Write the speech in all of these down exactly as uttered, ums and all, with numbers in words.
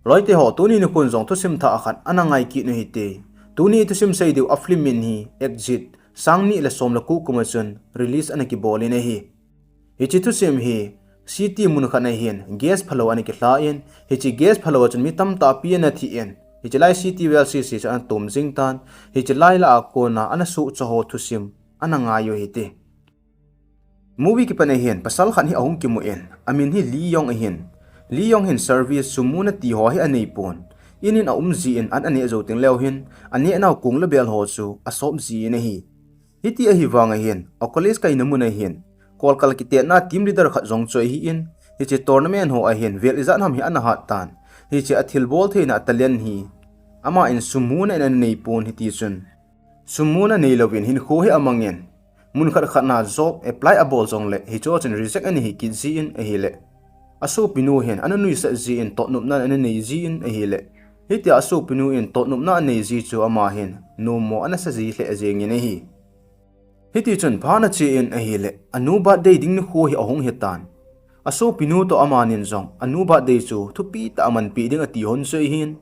Loite ho, tuni nikhon jong thusim thah khat ana ngai kit u hite. Tuni thusim sei diu a film min hi Exit, sang ni le som le ko kum a chun release ana kibol in ahi. Hiche thusim hi city mun khat a hin gas phalou ana kihla in, hiche gas phalou a chun mi tamtah pi ana thi in, hiche lai city vel sese chu ana tom jing tan, hiche lai lah a kona ana sohcha ho thusim ana ngai u hite. Movie kipan a hin pasal khat hi ahung kimu in, amin hi Lee Young ahin. Lee Young hin service sum muna ti ho hi anei pon. In in aum jin an aneh jou teng leu hin, aneh nau kong le bel ho chu asop jin ahi. Hiti ahi vang a hin, a college kaina mun a hin, Kolkal kitetna team leader khat jong chu ahi in, hiche tournament ho a hin vel ijat ham hi ana hat tan. Hiche a thilbol theina talent hi, ama in sum muna in anei pon hiti chun. Sum muna nei louvin hinkho hi amang in, mun khat khat na job apply abol jongle hicho chun reject ana hi kit jin ahile, asopinu hin ana nuisat jin, totnopna ana nei jin ahile, hitia asopinu in totnopna anei ji chu ama hin nommo ana sa ji lheh jeng in ahi. Hiti chun phat ana che in ahile, anu birthday ding nikho hi ahung hi tan. Asopinu toh amanin jong anu birthday chu thupi tah a manpi ding ati hon chu ahin,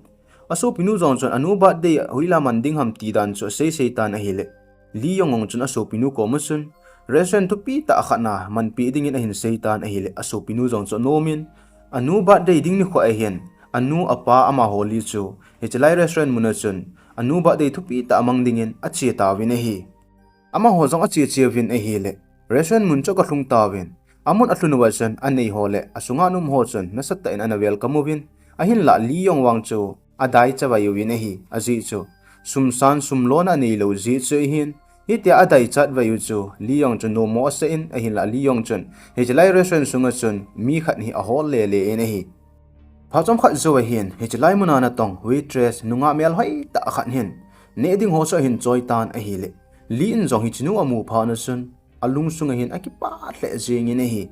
asopinu jong chun anu birthday hoilai a man ding ham ti dan chu asei sei tan ahile, Lee Young jong chun asopinu koma chun restaurant thupi tah khat na manpi dingin ahin sei tan ahile, asopinu jong chu anom in, anu birthday ding nikho a hin anu, apa, amaho li chu hiche lai restaurant mun a chun anu birthday thupi tah a mang dingin ache tauvin ahi. Amaho jong ache che uvin ahile, restaurant mun chu aga lhung tauvin, amun alhun uva chun anei ho le asunga um ho chun nasatah in ana welcome uvin, ahinlah Lee Young vang chu adai chavai uvin ahi, ajeh chu sum san sum lona anei lou jeh chu ahin, hitia adai chat vai u chu Lee Young chu nommo asa in, ahinlah Lee Young chun hiche lai restaurant sunga chun mi khat hi ahol le le in ahi. Phat chomkhat jou a hin hiche lai muna natong waitress nungah melhoi tah khat hin neh ding ho chu ahin choi tan ahile, Lee in jong hichenu amu phat na chun alung sunga hin akipah lheh jeng in ahi.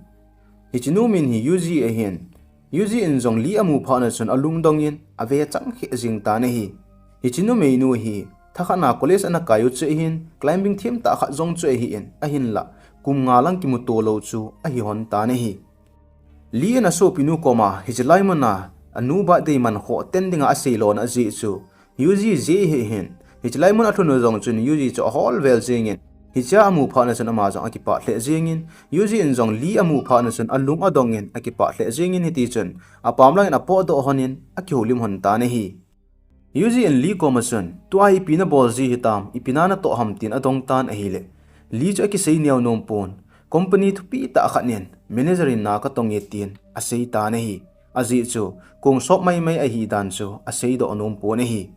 Hichenu min hi Yuji ahin, Yuji in jong Lee amu phat na chun alungdong in ave chang kheh jeng tan ahi. Hichenu meinu hi thakhat na college ana kai u chu ahin, climbing them tah khat jong chu ahi in, ahinlah kum nga lang kimuto lou chu ahi hon tan ahi. Lee in asopinu koma hiche lai muna anu birthday man khoh ten dinga asei lona ajeh chu Yuji jeh hi ahin, hiche lai mun alhun u jong chun Yuji chu ahol vel jeng in, hichea amu phat na chun ama jong akipah lheh jeng in, Yuji in jong Lee amu phat na chun alung adong in akipah lheh jeng in, hiti chun apam lang in apohdoh hon in akihoulim hon tan ahi. Yuji in Lee koma chun, tua hi ipi nabol ji hitam, ipi na natoh ham tin adong tan ahile, Lee chu akisei neo nom pon, company thupi tah khat in manager in na katong e tin asei tan ahi. Ajeh chu kong sop maimai ahi dan chu aseidoh nom pon ahi.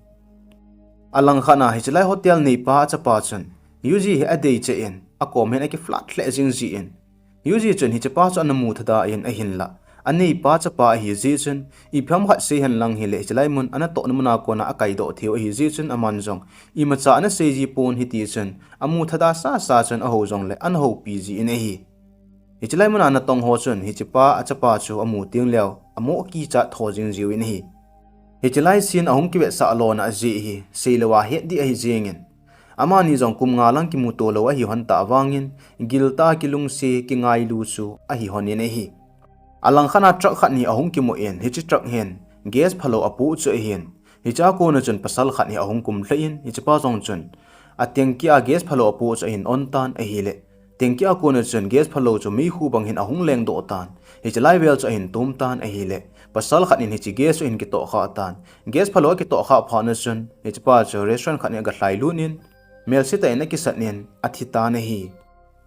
Alang khat na hiche lai hotel neipa achapa chun Yuji hi adei cheh in, akom hin aki flirt lheh jing jin, Yuji chun hichepa chu ana mu thada in, ahinlah aneipa chapa ahi jeh chun, ipi ham khat sei hen lang hile hiche lai mun anatohna muna kona akaidoh thei u ahi jeh chun, aman jong imacha ana sei ji pon, hiti chun amu thada sasa chun ahou jongle ana houpi jin ahi. Hiche lai muna natong ho chun hichepa achapa chu amu teng leu amoh kichat tho jing jiu in ahi. Hiche lai scene ahung kivetsah lona ajeh hi seilou a het ding ahi jeng in, amani jong kum nga lang kimuto lou ahi hon tah vangin, giltah a kilungset kingailu chu ahi hon in ahi. Alang khat na truck khat hi ahung kimu in, hiche truck hin gas phalou apoh chu ahin, hichea kona chun pasal khat hi ahung kum lheh in, hichepa jong chun a tanky a gas phalou apoh chu ahin on tan ahile, tanky a kona chun gas phalou chu meikhu bang hin ahung lengdoh tan, hiche lai vel chu ahin tom tan ahile, pasal khat in hiche gas chu ahin kitoh khah tan. Gas phalou akitoh khah phat na chun hichepa chu restaurant khat in aga lhailut in, melse tah in akisat in athi tan ahi.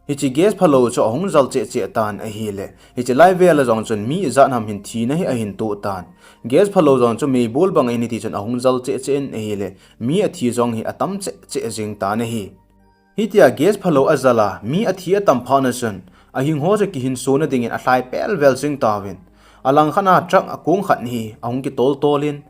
Hiche gas phalou chu ahung jal cheh cheh tan ahile, hiche lai vel a jong chun mi ijat ham hin thina hi ahin toh tan. Gas phalou jong chu meibol bang in hiti chun ahung jal cheh cheh in ahile, mi athi jong hi atam cheh cheh jeng tan ahi. Hitia gas phalou ajal a mi athi atam phat na chun, ahing ho chu kihinsona dingin alhai pel vel jing tauvin, alang khat na truck akong khat hi ahung kitol tol in,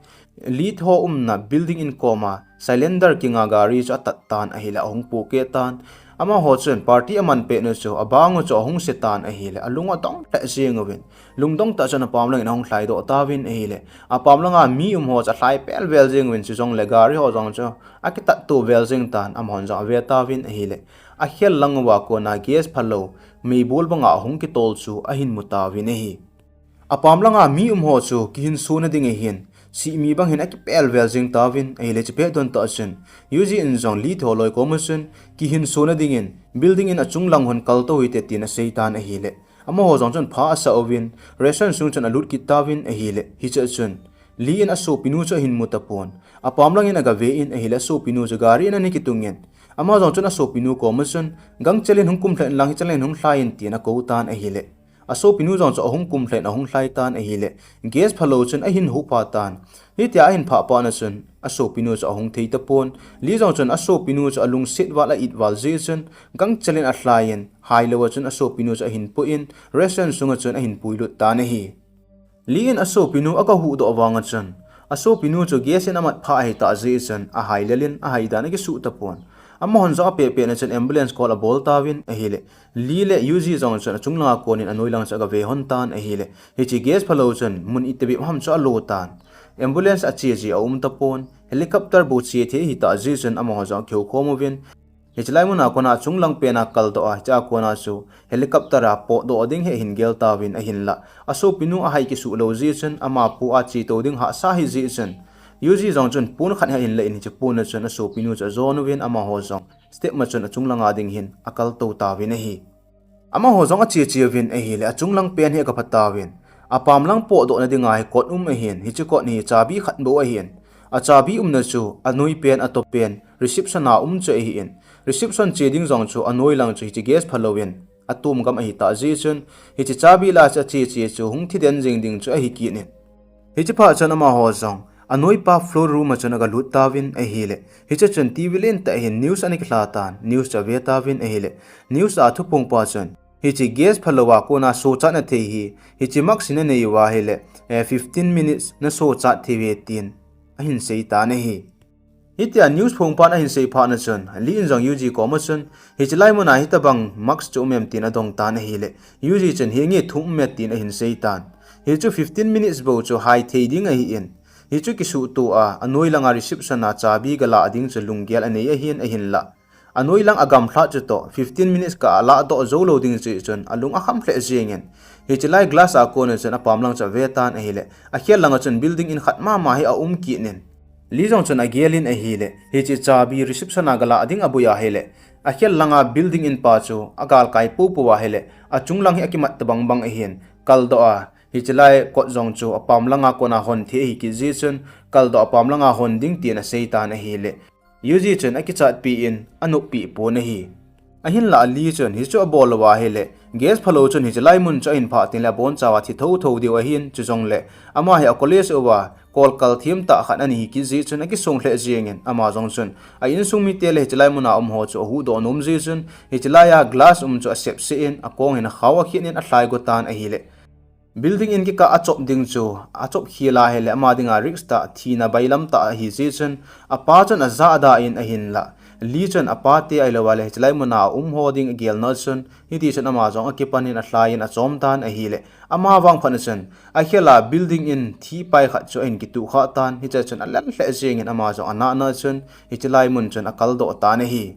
Lee ho umna building in koma Cylinder kinga gari chu atat tan ahile, ahung pohkeh tan. Amaho chun party aman pet u chu abang u chu ahung se tan ahile, alung adong lheh jeng uvin, lungdong tah chun apam lang in ahung lhaidoh tauvin ahile, apam langa mi um ho chu alhai pel vel jeng uvin, chujongle gari ho jong chu akitat to vel jeng tan, amahon jong ave tauvin ahile, akhel lang uva kona gas phalou meibol banga ahung kitol chu ahin mu tauvin ahi. Apam langa mi um ho chu kihinsona ding ahin, sihmi bang hin akipel vel jing tauvin ahile, hiche pet don tah chun Yuji in jong Lee tholoi koma chun kihinso nadingin building in achung lang hon kaltou hite tin asei tan ahile, amaho jong chun pha asah uvin restaurant sung chun alut kit tauvin ahile, hiche chun Lee in asopinu chu ahin mu tapon. Apam langin agave in ahile, asopinu chu gari in ana kitungin, ama jong chun asopinu koma chun, gangchel in hung kumlhah in lang, hichan lang in hung lhai in tin akou tan ahile, asopinu jong chu ahung kumlhah in ahung lhai tan ahile, gas phalou chun ahin hupha tan. Hitia ahin phah phat na chun asopinu chu ahung thei tapon. Lee jong chun asopinu chu alungset val a-it val jeh chun gangchel in alhai in, hailou a chun asopinu chu ahin pu in restaurant sunga chun ahin puilut tan ahi. Lee in asopinu aga huhdoh vang a chun, asopinu chu gas in amat phah ahitah jeh chun ahai lel in ahai dan akisuh tapon. Amahon jong apeh peh na chun ambulance call abol tauvin ahile, Lee le Yuji jong chun achung langa konin anoi lang chu agave hon tan ahile, hiche gas phalou chun mun itobang ham chu alo tan. Ambulance ache ji aum tapon, helicopter bou che thei ahitah jeh chun amaho jong akihou khom uvin, hiche lai muna kona achung lang pen a kaldoh a, hiche a kona chu helicopter a potdoh ding hi ahin gel tauvin ahinlah, asopinu ahai kisuh lou jeh chun ama pu a chetou ding hahsa ahi jeh chun, Yuji jong chun pon khat hi ahin la in, hiche pon a chun asopinu chu ajon uvin amaho jong step ma chun achung langa ding hin akaltou tauvin ahi. Amaho jong ache che uvin ahile, achung lang pen hi aga pha tauvin. Apam lang potdoh nadinga hi kot um ahin, hiche kot hi chabi khat bou ahin. Achabi umna chu anoi pen, atop pen reception a um chu ahin, reception che ding jong chu anoi lang chu hiche gas phalou in atom gam ahitah jeh chun, hiche chabi la chu ache che chu hung thi den jing ding chu ahi kit in. Hiche phat chun amaho jong anoi pa floor room a chun aga lut tauvin ahile, hiche chun TV lentah hin news ana kilha tan, news chu ave tauvin ahile, news a thuphong pa chun, hiche gas phalou a kona sochat na thei hi, hiche mask hi nanei uva ahile, eh, fifteen minutes nasochat thei uve tin ahin sei tan ahi. Hitia news phongpan ahin sei phat na chun, Lee in jong Yuji koma chun, hiche lai muna hitobang mask chu um em tin adong tan ahile, Yuji chun, hi nge thum um e tin ahin sei tan. Hichu fifteen minutes bou chu hai thei ding ahin, hichu kisuhto a, anoi langa reception a chabi galah ding chu lunggel anei ahin, ahinlah, anoi lang agamlhat chutoh fifteen minutes kah a lahdoh jou lou ding chu chun alung akham lheh jengin, hiche lai glass a kona chun apam lang chu ave tan ahile, akhel langa chun building in khat mama hi aum kit in, Lee jong chun agel in ahile, hiche chabi reception a galah ding aboi ahile, akhel langa building in pa chu agalkai poupou ahile, achung lang hi akimat tobang bang ahin, kaldoh a, hiche lai kot jong chu apam langa kona hon thei ahi kit jeh chun, kaldoh a apam langa hon ding tin asei tan ahile, Yuji chun akichatpi in anoppeh pon ahi. Ahinlah Lee chun hichu abol uva ahile, gas phalou chun hiche lai mun chu ahin phah tengle abonchauva thi thotho diu ahin, chujongle ama hi a college uva kolkal themtah khat ana hi kit jeh chun akisong lheh jengin, ama jong chun a insung mite le hiche lai muna umho chu ahuhdoh nom jeh chun, hiche laiya glass um chu asepseh in, akong hin akhao akhen in alhai go tan ahile, building in kikah achop ding chu achop khel ahile, ama dinga risk tah, thina bailam tah ahi jeh chun, apa chun ajahda in ahinlah, Lee chun apate ahilouva le hiche lai muna aumho ding agelna chun, hitichun ama jong akipan in alhai in achom tan ahile, ama vangphat na chun akhel a building in thipai khat chu ahin kituhkhah tan, hiche chun alel lheh jengin ama jong anahna chun hiche lai mun chun akaldoh tan ahi.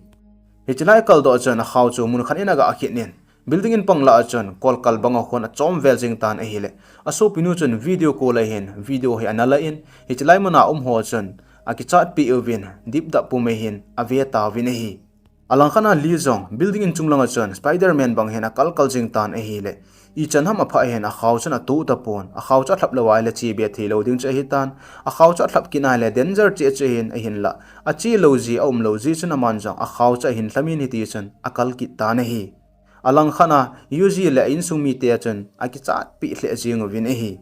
Hiche lai akaldoh chun akhao chu mun khat in aga khen in, building in pang lah a chun kolkal banga khun achom vel jeng tan ahile, asopinu chun video call a hin video hi ana la in, hiche lai muna umho chun akichatpeh uvin, dipdah pum a hin ave tauvin ahi. Alangkhat a Lee jong building in chung langa chun Spiderman bang hin akalkal jeng tan ahile, ichan ham aphah hin akhao chun atuh tapon, akhao chu alhap louva ahile chebe theilou ding chu ahitan, akhao chu alhap kit ahile danger cheh cheh hin ahinlah, ache lou ji aum lou jeh chun aman jong akhao chu ahin lhamin hitichun akal kit tan ahi. Alangkhat a Yuji le a insung mite chun akichatpeh lheh jeng uvin ahi.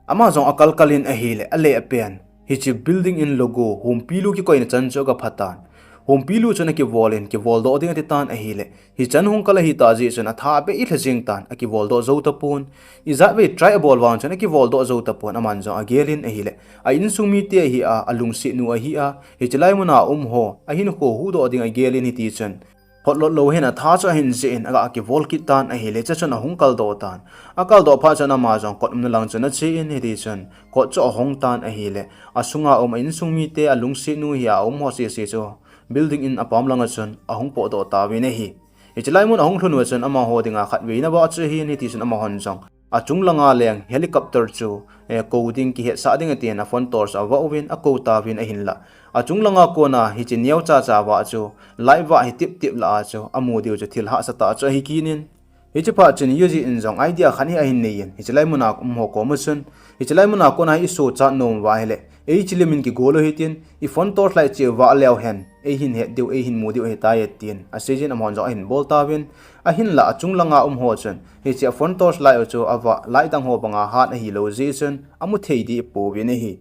Ama jong akalkal in ahile, ale apen, hiche building in logo, humpi lu kikoina chan chu aga phatan. Humpi lu chun akivol in, kivoldoh ding atitan ahile, hichan hung kal ahitah jeh chun atha abeh lheh jeng tan, akivoldoh jou tapon. Ijatvei try abol vang chun akivoldoh jou tapon, aman jong agel in ahile, a insung mite ahi a, alungset nu ahi a, hiche lai muna umho ahinkho huhdoh ding agel in hitichun, photlot lou hin atha chu ahin jeh in aga kivol kit tan ahile, chuchun ahung kaldoh tan. Akaldoh phat chun ama jong kot umna lang chun ache in hitichun kot chu ahong tan ahile, asunga um a insung mite, alungset nu hi a umho sese chu building in apam langa chun ahung potdoh tauvin ahi. Hiche lai mun ahung lhun uva chun amaho dinga khatvei na bah chu ahin hitichun amahon jong achung langa leng helicopter chu, eh, kou ding kihetsah ding atin a phone torch avah uvin akou tauvin ahinlah. Achung langa kona hiche neocha cha vah chu light vah hi tip tip lah a chu amu diu chu thil hahsa tah chu ahi kit in. Hiche phat chun Yuji in jong idea khat hi ahin nei in, hiche lai muna um ho koma chun, hiche lai muna kona hi i sochat nom uva ahile, ei chilim in kigol u hitin, i phone torch light chu vah leu hen, ei hin het diu, ei hin mu diu ahitai, tin asei jin amahon jong ahin bol tauvin, ahinlah achung langa um ho chun, hiche a phone torch light u chu avah, light dang ho banga hat ahilou jeh chun, amu thei dih pouvin ahi.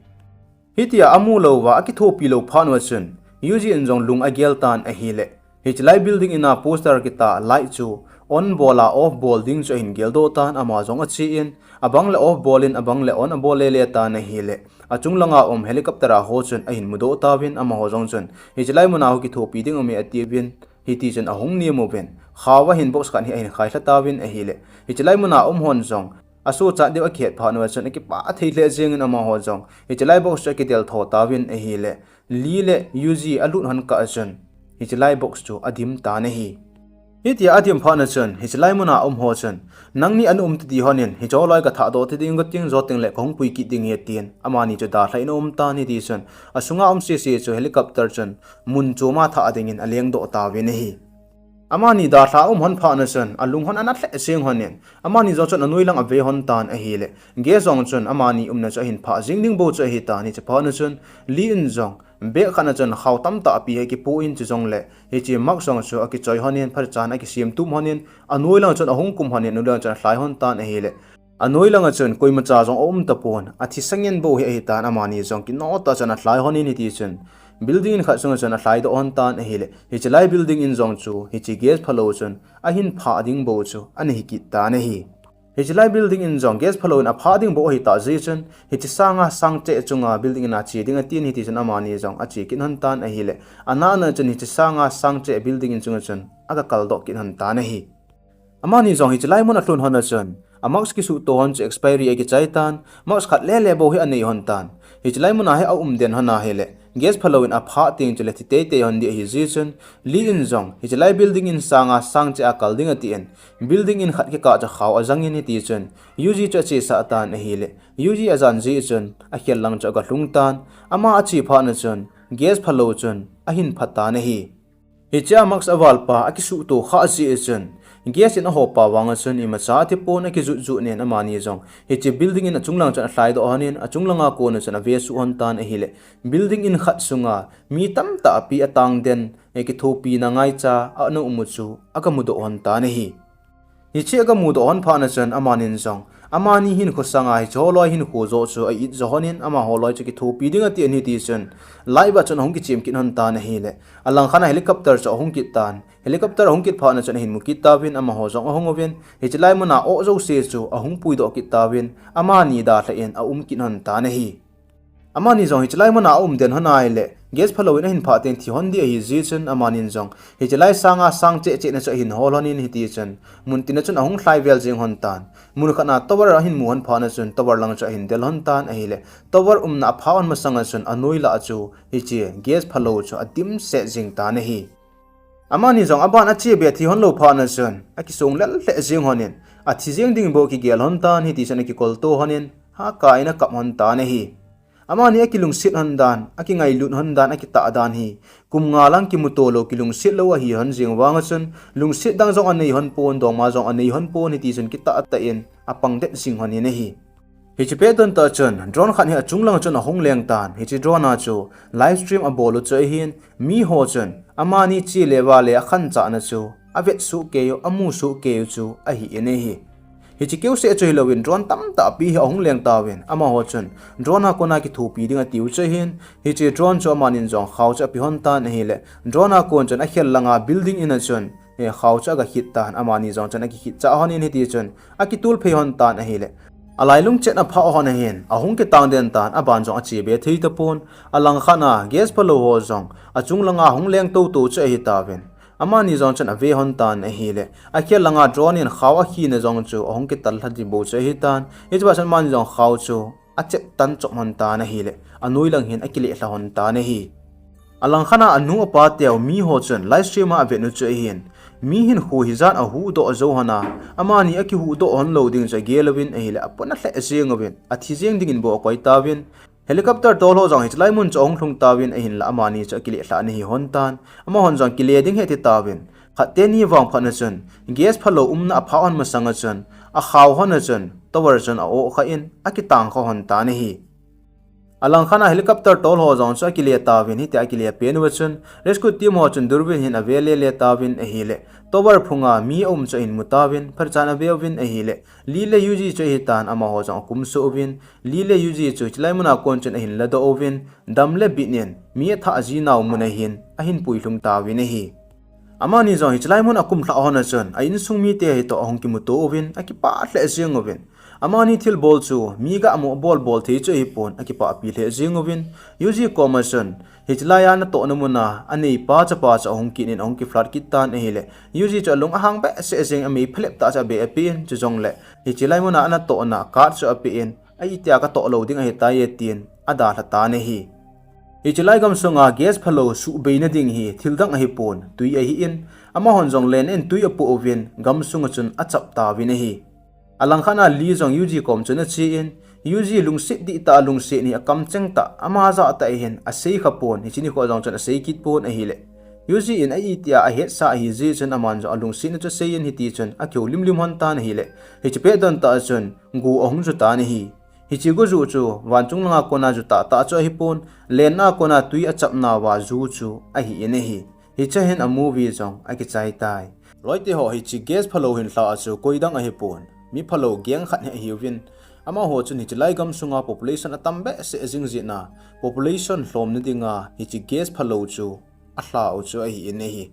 Hitia amu lou uva, akithopi lou phat uva chun, Yuji in jong lung agel tan ahile, hiche lai building in a poster kitah light chu on bol a off bol ding chu ahin geldoh tan, ama jong ache in, abang le off bol in, abang le on abol lele tan ahile, achung langa um helicopter a ho chun ahin mudoh tauvin, amaho jong chun, hiche lai muna ho kithopi ding aume atiuvin, hiti chun ahung nem uvin, khao a hin box khat hi ahin khailha tauvin ahile, hiche lai muna um hon jong, asochat diu akihet phat uva chun akipah thei lheh jeng in amaho jong, hiche lai box chu akidel tho tauvin ahile, Lee le Yuji alut hon kah chun, hiche lai box chu adim tan ahi. Hitia adim phat na chun, hiche lai muna um ho chun, nangni ana um tadi hon in, hiche holoi kathahdoh tading, kating jo teng le kahung pui kit ding ahi tin, amani chu dalha in aum tan hiti chun, asunga um sese chu helicopter chun, mun choma thah dingin alengdoh tauvin ahi. Amani dalha a um hon phat na chun, alung hon ana lheh jeng hon in, amani jong chun anoi lang ave hon tan ahile, Gas jong chun amani umna chu ahin phah jing ding bou chu ahi tan, hiche phat na chun, Lee in jong, bag khat na chun khao tamtah pi hi akipoh in chujongle, hiche Max jong chu akichoi hon in, phachan akisem tum hon in, anoi lang chun ahung kum hon in, anoi lang chun alhai hon tan ahile, anoi langa chun koimacha jong aum tapon, athi sangen bou hi ahi tan, amani jong kinoh tah chun alhai hon in hiti chun, building in khat sunga chun alhaidoh hon tan ahile, hiche lai building in jong chu, hiche gas phalou chun, ahin phah ding bou chu, ana hi kit tan ahi. Hiche lai building in jong gas phalou in aphah ding bou ahitah jeh chun, hiche sanga sang cheh chunga building in ache ding atin hiti chun amani jong ache kit hon tan ahile, ana ana chun hiche sanga sang cheh building in chunga chun aga kaldoh kit hon tan ahi. Amani jong hiche lai mun alhun hon a chun, a mask kisuhto hon chu expiry akichai tan, mask khat lele bou hi anei hon tan. Hiche lai muna hi aum den hon ahile, gas phalou in aphah teng chule thi teitei hon ding ahi jeh chun, Lee in jong, hiche lai building in sanga sang cheh a kal ding atin, building in khat kikah chu khao ajang in hiti chun, Yuji chu achesah tan ahile, Yuji ajan jeh chun, akhel lang chu aga lhung tan, ama ache phat na chun, gas phalou chun, ahin pha tan ahi. Hichea mask avalpa akisuhto khah jeh chun, gas in ahopa vang a chun imacha athipon akijutjut nen amani jong, hiche building in achung lang chun alhaidoh hon in, achung langa kona chun avesuh hon tan ahile, building in khat sunga mi tamtah pi atang den, akithopina ngaicha ana um u chu aga mudoh hon tan ahi. Hiche aga mudoh hon phat na chun amanin jong, amani hinkho sanga hiche holoi hinkho joh chu a-it jo hon in, amaho loi chu kithopi ding atin hiti chun, light vah chun ahung kichem kit hon tan ahile, alangkhat a helicopter chu ahung kit tan, helicopter ahung kit phat na chun ahin mu kit tauvin, amaho jong ahung uvin, hiche lai muna oh jouse chu ahung puidoh kit tauvin, amani dalha in aum kit hon tan ahi. Amani jong hiche lai muna aum den hon ahile, gas phalou in ahin phah teng thi hon ding ahi jeh chun, amanin jong hiche lai sanga sang cheh cheh na chu ahin hol hon in hiti chun, mun tina chun ahung lhai vel jeng hon tan. Mun khat na tower ahin mu hon phat na chun, tower lang chu ahin del hon tan ahile, tower umna aphah hon masang a chun, anoi lah a chu hiche gas phalou chu adimset jeng tan ahi. Amani jong aban ache be thi hon lou phat na chun, akisong lel lheh jeng hon in, athi jeng ding bou kigel hon tan hiti chun akikolto hon in, hakai in akap hon tan ahi. Amani akilungset hon dan, akingailut hon dan, akitah dan hi, kum nga lang kimuto lou, kilungset lou ahi hon jeng vang a chun, lungset dang jong anei hon pon, dongma jong anei hon pon hiti chun kitah tah in, apang det jing hon in ahi. Hiche pet don tah chun, drone khat hi achung lang chun ahung leng tan. Hiche drone a chu live stream abol u chu ahin, miho chun amani che le va le akhanchahna chu avet soh kei u, amu soh kei u chu ahi in ahi. Hiche keuseh chu hilou in drone tamtah pi hi ahung leng tauvin, amaho chun drone a kona kithopi ding atiu chu ahin, hiche drone chu amanin jong khao chu ape hon tan ahile, drone a kon chun akhel langa building in a chun, eh, khao chu aga khit tan, amani jong chun akikhit chah hon in hiti chun, akitulphei hon tan ahile, alailung chet aphah hon ahin, ahung kitang den tan, aban jong ache be thei tapon, alangkhat a gas phalou ho jong, achung langa hung leng toto chu ahi tauvin. Amani jong chun ave hon tan ahile, akhel langa drone in khao akhina jong chu, ahung kital lha ding bou chu ahi tan, hiche phat chun amani jong khao chu, achep tan chop hon tan ahile, anoi lang hin akile lha hon tan ahi. Alangkhat a anu apa teu miho chun live stream a avet u chu ahin, Mi hinkho hijat ahuhdoh jou hon a, amani akihuhdoh hon lou ding chu agel uvin ahile, apona lheh jeng uvin, athi jeng dingin bou akoi tauvin. Helicopter tol ho jong hiche lai mun chu ahung lhung tauvin ahinla amani chu akile lhah nahi hon tan. Amahon jong kile ding ahi ti tauvin. Khat teni vangphat na chun, gas phalou umna aphah hon masang a chun, akhao hon a chun, tower chun a-oh kha in, akitang kha hon tan ahi. Alangkhat a helicopter tol ho jong chu akile tauvin, hitia akile pen uva chun, rescue team ho chun durvin hin ave lele tauvin ahile, tower phunga mi aum chu ahin mu tauvin, phatechan ave uvin ahile, Lee le Yuji chu ahitan amaho jong akum soh uvin, Lee le Yuji chu hiche lai mun a kon chun ahin ladoh uvin, dam le bit in mi athah ji nau mun a hin ahin puilhung tauvin ahi. Amani jong hiche lai mun akum lhah hon a chun, a insung mite hi toh ahung kimuto uvin, akipah lheh jeng uvin. Amani thilbol chu mi gah mo bol bol thei chu ahipon, akipahpi lheh jeng uvin. Yuji kom a chun, hiche lai a natohna mun a, aneipa chapa chu ahung kit in ahung kiflat kit tan ahile, Yuji chu alung ahang behseh jeng, amei phalep tah chu abeh apeh in, chujongle, hiche lai mun a anatohna card chu apeh in, ahitia katoh lou ding ahitai e tin, adalha tan ahi. Hiche lai gamsunga gas phalou suhbeina ding hi thildang ahipon, twi ahin, amahon jong len in twi apoh uvin, gamsung a chun achap tauvin ahi. Alangkhat a Lee jong Yuji kom chun ache in, Yuji lungset dihtah a lungset hi akamcheng tah, ama jah tah ahin, asei kha pon, hiche nikho jong chun asei kit pon ahile, Yuji in ahitia ahetsah ahi jeh chun aman jong alungsetna chu asei in hiti chun akihoulim lim hon tan ahile, hiche pet don tah a chun go ahung ju tan ahi. Hiche go ju chu vanchung langa kona ju tahtah chu ahipon, len a kona twi achapnauva ju chu ahi in ahi. Hiche hin a movie jong akichai tai. Loite ho, hiche gas phalou hin lhah a chu koidang ahipon, mi phalou gang khat hi ahiuvin, amaho chun hiche lai gamsunga population atam behseh jing jeh a, population lhomna dinga hiche gas phalou chu alhah u chu ahi in ahi.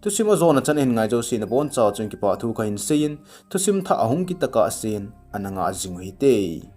Thusim ajona chan ahin ngai jouse nabonchauva chun kipah thu kahin sei in, thusim thah ahung kit tokah sen ana ngah jing u hite.